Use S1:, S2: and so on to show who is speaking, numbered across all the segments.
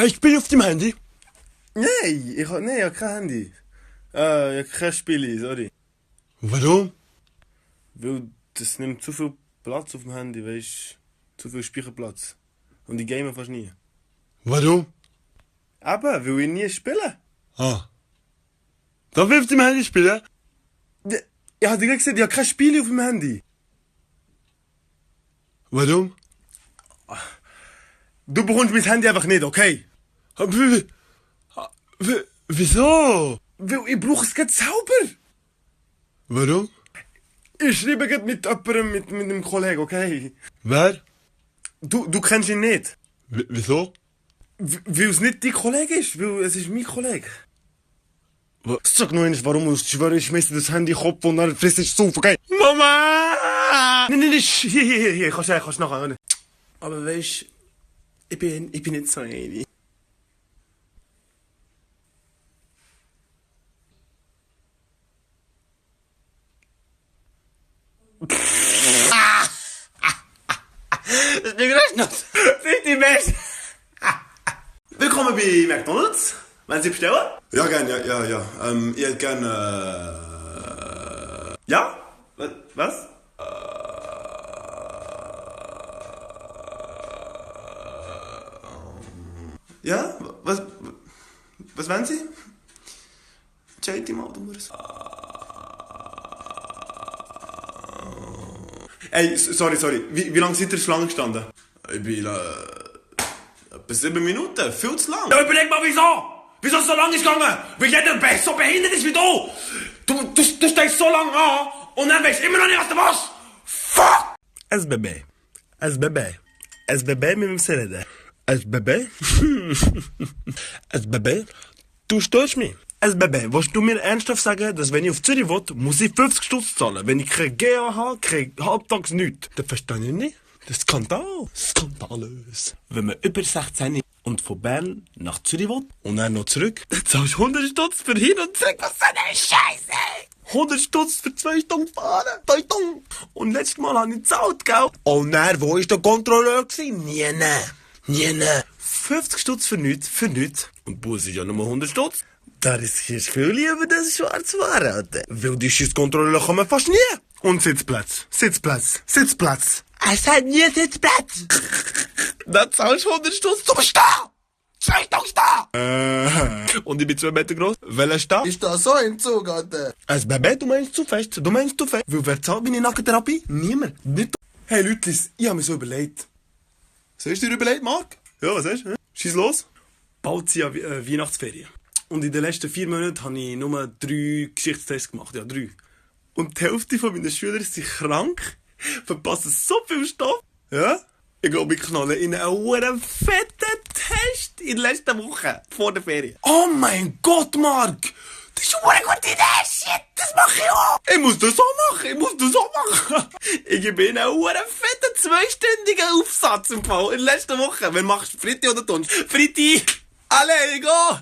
S1: Ich bin auf dem Handy.
S2: Nein, ich habe kein Handy. Ich habe kein Spiel, sorry.
S1: Warum?
S2: Weil das nimmt zu viel Platz auf dem Handy, weißt du? Zu viel Speicherplatz. Und ich game fast nie.
S1: Warum?
S2: Eben, weil ich nie spiele.
S1: Ah. Darf ich auf dem Handy spielen?
S2: Ich habe dir gesagt, ich habe kein Spiel auf dem Handy.
S1: Warum?
S2: Du bekommst mein Handy einfach nicht, okay?
S1: Wieso?
S2: Weil ich brauche es gerade selber.
S1: Warum?
S2: Ich schreibe gerade mit jemandem, mit einem Kollegen, okay?
S1: Wer?
S2: Du kennst ihn nicht.
S1: Wieso?
S2: Weil es nicht dein Kollege ist, weil es ist mein Kollege.
S1: Was?
S2: Sag nur eins, warum ich schwöre, ich schmeiß dir das Handy in den Kopf und dann frisst es auf, okay?
S1: Mama!
S2: Nein, hier, kannst nachher. Aber weißt, ich bin nicht so eine.
S1: Das ist nicht noch.
S2: Sind die Beste. Willkommen bei McDonald's. Wollen Sie bestellen?
S3: Ja, gern, ja. Ich hätte gern,
S2: Ja? Was? Ja? Was wollen Sie? Entscheid dich mal, du Mures. Ey, sorry. Wie lange seid ihr Schlange gestanden?
S3: ich bin, etwa 7 Minuten, viel zu lang.
S2: Ja, überleg mal, wieso? Wieso es so lange ist gegangen? Weil jeder so behindert ist wie du. Du stehst so lange an und dann weißt du immer noch nicht, was du machst. Fuck! SBB mit dem Serede. SBB? SBB? Du störst mich. SBB, willst du mir ernsthaft sagen, dass wenn ich auf Zürich will, muss ich 50 Stutz zahlen? Wenn ich kein GA habe, krieg ich halbtags nichts. Das verstehe ich nicht. Das ist Skandal. Skandalös. Wenn man über 16 und von Bern nach Zürich will und dann noch zurück, dann zahlst du 100 Stutz für hin und zurück. Was für eine Scheiße! 100 Stutz für 2 Stunden fahren. 2 Stunden. Und letztes Mal habe ich gezahlt, gell? Und dann, wo war der Kontrolleur? Nie. 50 Stutz für nichts. Und Bus ist ja nur 100 Stutz. Da riskierst du viel lieber, das Schwarzwaren, Alter. Weil die Schiesskontrolle kommen fast nie. Und Sitzplatz. Es hat nie Sitzplatz. Dann zahlst du 100 Stutz zum Stehen. 2 Stunden stehen. Und ich bin 2 Meter groß. Welcher stehen?
S3: Ist da so im Zug, Alter?
S2: Als Baby, du meinst zu fest. Weil wer zahlt meine Nackentherapie? Niemand. Nicht du. Hey Leute, ich habe mir so überlegt.
S3: Was hast du dir überlegt, Marc?
S2: Ja, was hast du? Schieß los. Bald sind ja Weihnachtsferien. Und in den letzten 4 Monaten habe ich nur 3 Geschichtstests gemacht. Ja, 3. Und die Hälfte von meinen Schüler sind krank, verpassen so viel Stoff. Ja? Ich glaube, ich knalle in einen fetten Test in der letzten Woche vor der Ferien. Oh mein Gott, Marc! Das ist eine gute Idee, shit! Das mache ich auch! Ich muss das auch machen! Ich gebe ihnen einen fetten 2-stündigen Aufsatz im Fall in der letzten Woche. Wer machst du? Fritti oder Tunsch? Fritti! Alle, ich geh!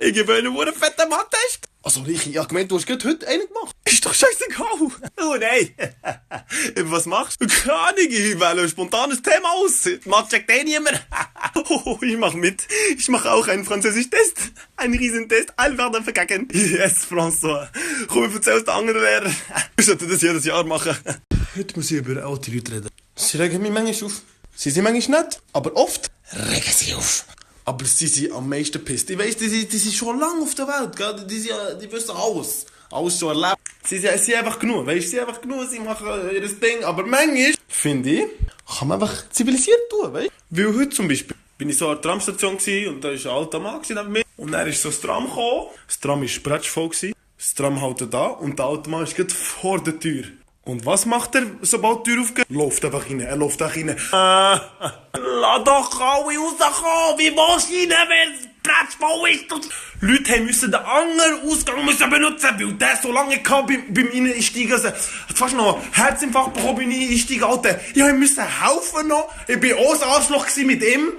S2: Ich gebe ihnen einen fetten Mathtest!
S3: Also, Richi, ich hab gemeint, du hast gerade heute einen gemacht.
S2: Ist doch scheißegal! Oh nein! Was machst du? Keine Ahnung, ich wähle ein spontanes Thema aus. Mathe checkt eh niemand. Oh, ich mach mit. Ich mache auch einen Französisch-Test. Ein Riesentest. Alle werden verkacken. Yes, François. Komm, ich erzähl's den anderen Lehrer. Ich sollte das jedes Jahr machen. Heute muss ich über alte Leute reden.
S3: Sie regen mich manchmal auf. Sie sind manchmal nett, aber oft
S2: Regen sie auf. Aber sie sind am meisten pisst. Ich weiss, die sind schon lange auf der Welt, gell? Die wissen alles. Alles schon erlebt. Sie sind einfach genug, weißt du? Sie machen ihr Ding. Aber manchmal, finde ich, kann man einfach zivilisiert tun, weißt du? Weil heute zum Beispiel bin ich so an der Tramstation gewesen, und da war ein alter Mann neben mir. Und dann ist so das Tram gekommen. Das Tram war spratschvoll gewesen. Das Tram hält da und der alte Mann ist gerade vor der Tür. Und was macht er, sobald die Tür aufgeht? Läuft einfach rein. Lass doch alle rauskommen! Wie willst du rein, wenn es prätzvoll ist? Und Leute mussten den anderen Ausgang benutzen, weil der so lange kam beim Einsteigen. Also, hat fast noch einen Herzinfarkt bekommen beim Einsteigen, Alter. Ich musste helfen noch. Ich war auch ein Arschloch mit ihm.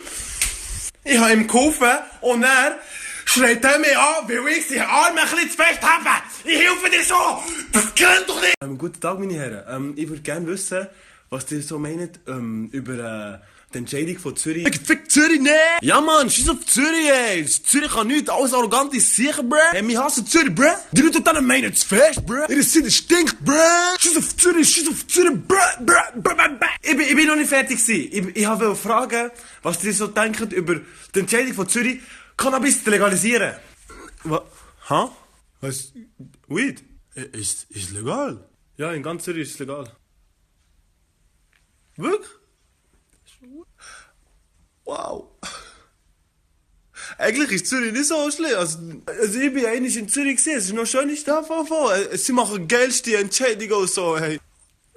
S2: Ich habe ihm geholfen und er schreit er mich an, weil ich seine Arme ein bisschen zu fest habe. Ich helfe dir schon! Das kennt doch nicht! Guten Tag, meine Herren. Ich würde gerne wissen, was die so meinen über die Entscheidung von Zürich. Fick Zürich, ne? Ja, Mann, scheiß auf Zürich, ey. Zürich kann nichts, alles arrogant ist sicher, bruh. Hey, wir hassen Zürich, bruh. Die Leute dort meinen es fest, bruh. Ihre City stinkt, bruh. Scheiß auf Zürich, bruh. Ich bin noch nicht fertig gewesen. Ich wollte fragen, was die so denken über die Entscheidung von Zürich, Cannabis zu legalisieren. Was? Ha? Was? Weed? Ist legal? Ja, in ganz Zürich ist es legal. Wirklich? Wow. Eigentlich ist Zürich nicht so schlimm. Also ich bin eigentlich in Zürich gesehen. Es ist noch schön, nicht da voll. Sie machen geilste Entscheidungen und so, hey.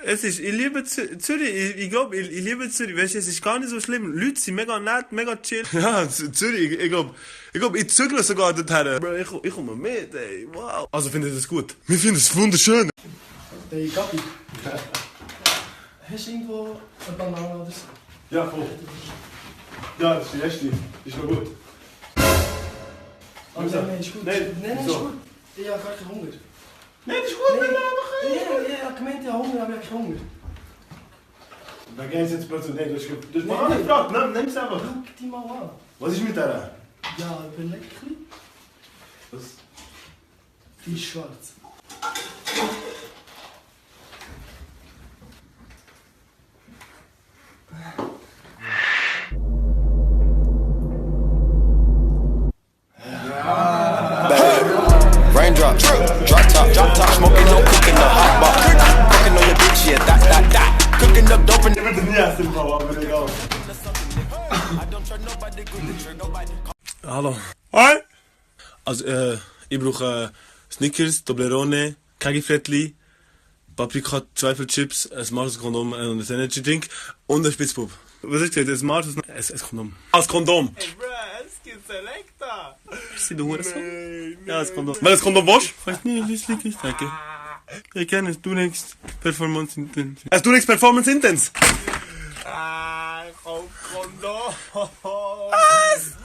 S2: Ich liebe Zürich. Ich glaube, ich liebe Zürich. Weißt du, es ist gar nicht so schlimm. Leute sind mega nett, mega chill. Ja, Zürich, ich glaube, ich zügle sogar dorthin. Bro, ich komme mit, ey. Wow. Also findet ihr das gut? Wir finden es wunderschön.
S4: Hey, Gabi. Hast du irgendwo eine Banane oder so?
S2: Ja, voll. Ja, das ist die erste. Ist noch gut.
S4: Nein, ist gut.
S2: Nein,
S4: Nein, ist
S2: wieso?
S4: gut. Ich habe gar keinen Hunger.
S2: Nein, das ist gut,
S4: Nein.
S2: wir
S4: Ich habe gemeint, ich habe Hunger, aber ich habe keinen Hunger.
S2: Da gehen sie jetzt plötzlich nicht. Das ist mal angefragt, nimm es einfach.
S4: Schau die mal an.
S2: Was ist mit der?
S4: Ja, überleg ein bisschen.
S2: Was?
S4: Die ist schwarz.
S5: Raindrop, drop top, smoking no cooking the hot bar. Fucking on your bitch, yeah, that. Cooking up dope and
S2: Ich bin nie erst im Fall, aber egal. Hallo. Hi! Also, ich brauche Snickers, Toblerone, Kegifrettli, Paprika, Zweifelchips, ein Mars-Kondom und ein Energy-Drink und ein Spitzbub. Was ist das? Ein Mars? Ein Kondom. Als Kondom!
S3: Hey, bruh, es gibt Selecta.
S2: Bist du Hurensohn? Ja, das Kondom. Weil das Kondom was? Weiß nicht, das liegt nicht, danke. Ich kenne es, du nix Performance Intense. Es du nix Performance Intense?
S3: Ah, komm, Kondom.
S2: Was?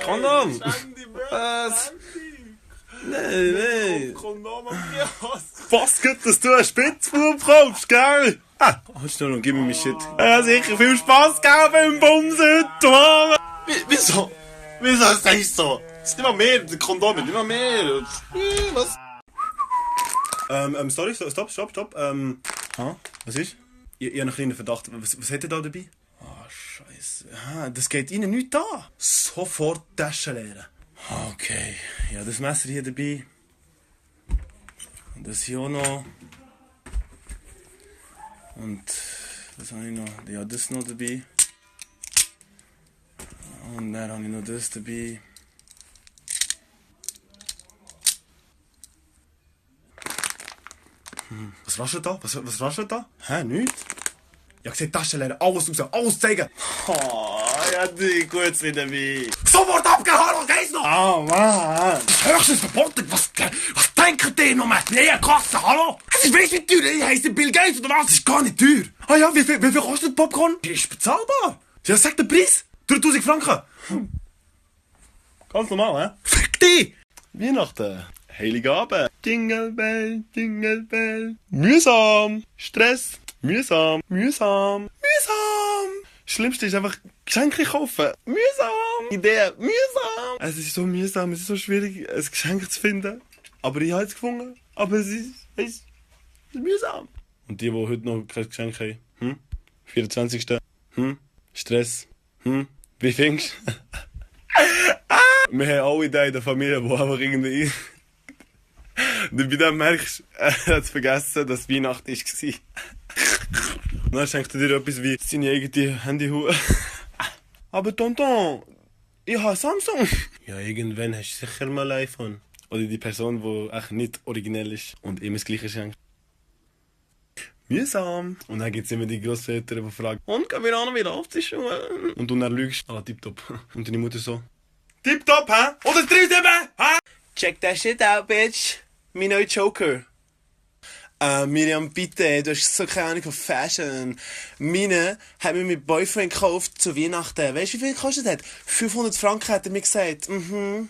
S2: Kondom? Was? Nein.
S3: Kondom am Kiosk.
S2: Was gut, dass du einen Spitzbub kaufst, gell? Ah, halt schnell und gib mir mein Shit. Ja, sicher, viel Spaß, gell, beim Bumsen, Mann. Wieso? Wieso ist das so? Es ist immer mehr, die Kondome, immer mehr. Was? Sorry, stopp. Was ist? Ich habe einen kleinen Verdacht. Was hat er da dabei? Ah, Scheiße. Ah, das geht Ihnen nicht an. Sofort Taschen leeren. Okay, ja, das Messer hier dabei. Und das hier auch noch. Und was habe ich noch? Ja, das noch dabei. Und dann habe ich noch das dabei. Was raschelt da? Was raschelt da? Hä, nichts? Ich habe gesagt, Taschen leeren, alles raus, alles zeigen. Oh, ja, die gut sind dabei. Sofort abgehauen, geht's noch? Oh, Mann. Das ist höchstens verboten. Was denken die noch mal? Nee, Kasse, hallo? Es ist weiss wie teuer. Ich heisse Bill Gates oder was? Das ist gar nicht teuer. Ah ja, wie viel kostet Popcorn? Die ist bezahlbar. Ja, sag den Preis. 3000 Franken. Ganz normal, hä? Fick dich! Weihnachten. Heilige Abend. Jingle Bell, Jingle Bell. Mühsam. Stress. Mühsam. Schlimmste ist einfach Geschenke kaufen. Mühsam. Idee. Mühsam. Es ist so mühsam, es ist so schwierig, ein Geschenk zu finden. Aber ich habe es gefunden. Aber es ist mühsam. Und die heute noch kein Geschenk haben? 24. Stress. Wie findest du? Wir haben alle da in der Familie, die einfach irgendwie... Und bei dem merkst du, er hat vergessen, dass Weihnachten war. Und dann schenkt er dir etwas wie seine eigene Handyhut. Aber Tonton, ich habe Samsung. Ja, irgendwann hast du sicher mal ein iPhone. Oder die Person, die echt nicht originell ist und immer das Gleiche schenkt. Mühsam. Und dann gibt es immer die Großväter, die fragen, und gehen wir an, wie läuft es schon? Und du dann lügst, tipptopp. Und deine Mutter so, tipptopp, hä? Oder 3-7, hä? Check that shit out, bitch. Mein neuer Joker. Miriam, bitte, du hast so keine Ahnung von Fashion. Meine hat mir mein Boyfriend gekauft zu Weihnachten. Weißt du, wie viel gekostet hat? 500 Franken hat er mir gesagt. Habe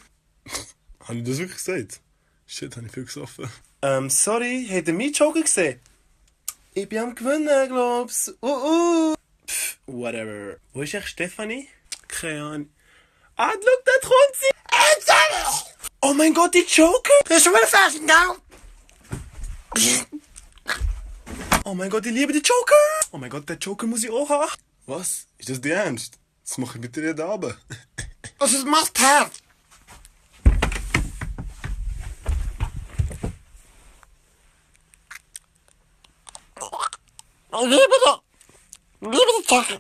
S2: ich das wirklich gesagt? Shit, habe ich viel gesoffen. Sorry, habt ihr meinen Joker gesehen? Ich bin am Gewinnen, glaub's. Pff, whatever. Wo ist echt Stefanie? Keine Ahnung. Ah, schau, dort kommt sie! Oh mein Gott, die Joker! Das ist schon wieder fast, Oh mein Gott, ich liebe die Joker! Oh mein Gott, der Joker muss ich auch haben.
S3: Was? Ist das die Ernst? Das mache ich mit dir jeden Abend.
S2: Das ist Must-Have!
S6: Liebe die Joker.